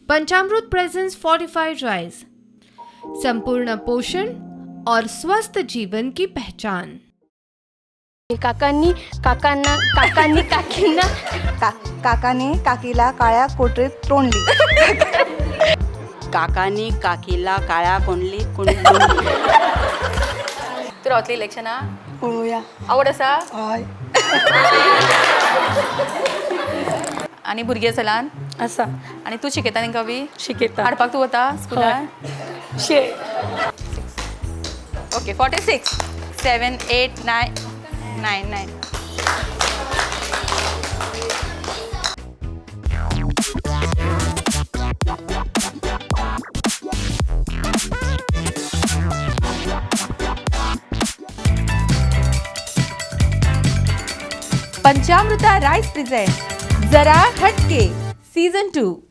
पंचामृत presence fortified rice, संपूर्ण पोषण और स्वस्थ जीवन की पहचान। काकांनी काकांना, काकांनी काकींना. का काकाने काकीला काळ्या कोटरीत तोंडली. काकांनी काकीला काळ्या कोंडली कोंडली. तूं रावतली इलेक्शना? पळोवया. आवड आसा? हय. आनी भुरगीं आसा ल्हान? आसा. आनी तूं शिकयता तांकां बी? शिकयता. हाडपाक तूं वता स्कुलान? शे. Okay, 46 7 8 9 9 9. Panchamruta rice present Zara Hatke season 2.